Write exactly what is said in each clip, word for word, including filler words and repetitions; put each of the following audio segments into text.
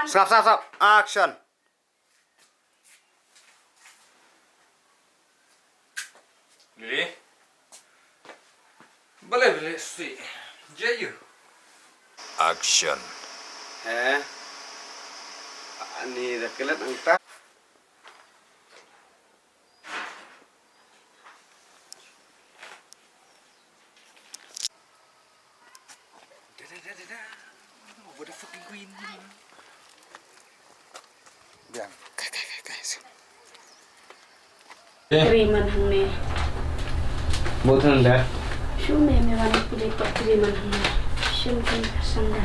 Sngap, sngap, sngap. Action. Lili. Balei, balei, sweet. Jayu. Action. He. Ani da kelet angta. Da, da, da, da, da. What the fucking queen? Biang. Kai, kai, kai, kai. Kri man hangne. Bot hangne. Shu me me wan pule pa kri man hangne. Shim kan sanda.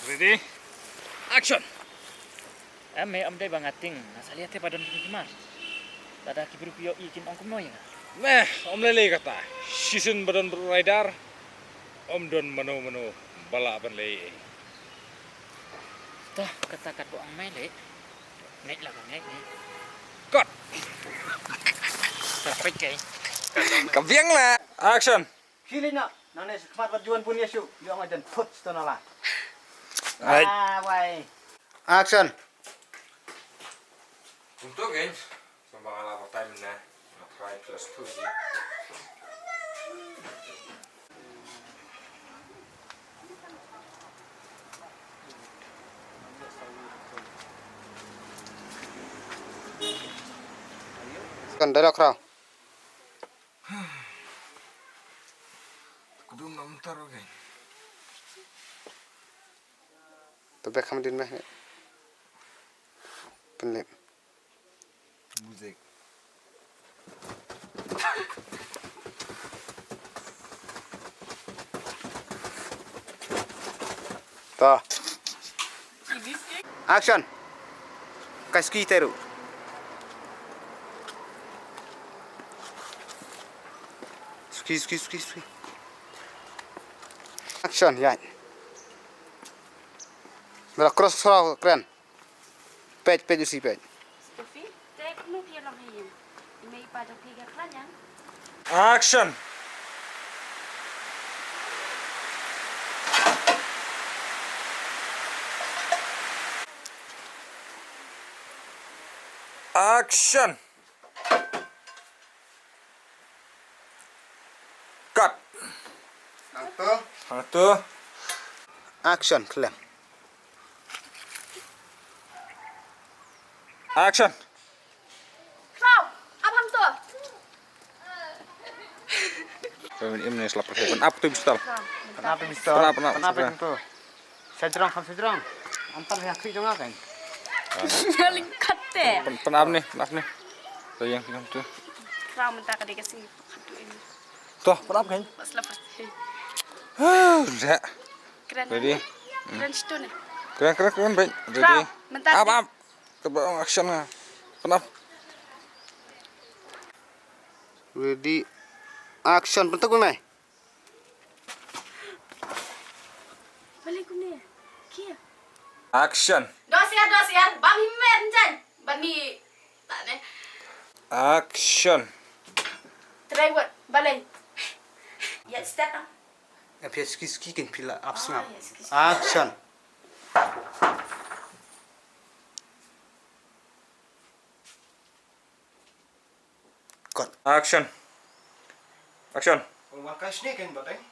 Ready? Action. Em, me ym dei ba nga tieng, nga sa liah te ba don ki mar. Lada ki briew ki ïohi kin ong kumno ïa nga. Me, ym lei lei kata. Shisien ba don briew raidar, ym don mano mano ba lah ban leh ei. To, kata katba ong me leh. Ngeit la ka ngeit ne. Cut. Perfect, eh. Ka biang la. Action. Khie leit noh, nangne sha khmat wat juan bun ïa shu. Ïoh nga jan put sto na la. Right. Ah, wai. Action. Untuk, guys. Samba ngala patai mena. Try plus two ji. Kan dialog raw. Kudum nam tar, okay. To bek kham din meh. Pynlip. Music. To. Action. Kai ski teru. Ski, ski, ski, ski. Action, ya. Bela cross, cross, kren. Peit, peit, usi, peit. Steffi, te kumno phi long hi? I mei i pa jong phi ka khlaiñ ïa. Action. Action. Cut. Hangto. Hangto. Action, khlem. Action. Khraw, ap hangto. Pynban im ne slap pynban ap tu pistol. Pynban ap tu pistol. Pynban ap, pynban ap, pynban ap pistol. Sejrong, kham sejrong. Antar ya kri jong kan. Lingkat te. Pynban ap ne, pynban ap ne. Tu yang yang tu. Khraw mynta ka dei ka sing khatu ini. To, pynban ap kan. Slap pynban. Dah. Kren. Ready? Kren situ ne. Kren, kren, kren, baik. Ready? Khraw, mynta. Ap, ap. Kaba ong action nga. Pynban ap. Ready. Action, pynban ap mai. Balei kumne? Kia. Action. Dosiar, dosiar. Bam himer njan. Bani. Tane. Action. Try what? Balei. Ya step ah. Ap ya ski ski kin pila ap sngap. Action. Cut. Action. Action. Wan kai sini kan bateng.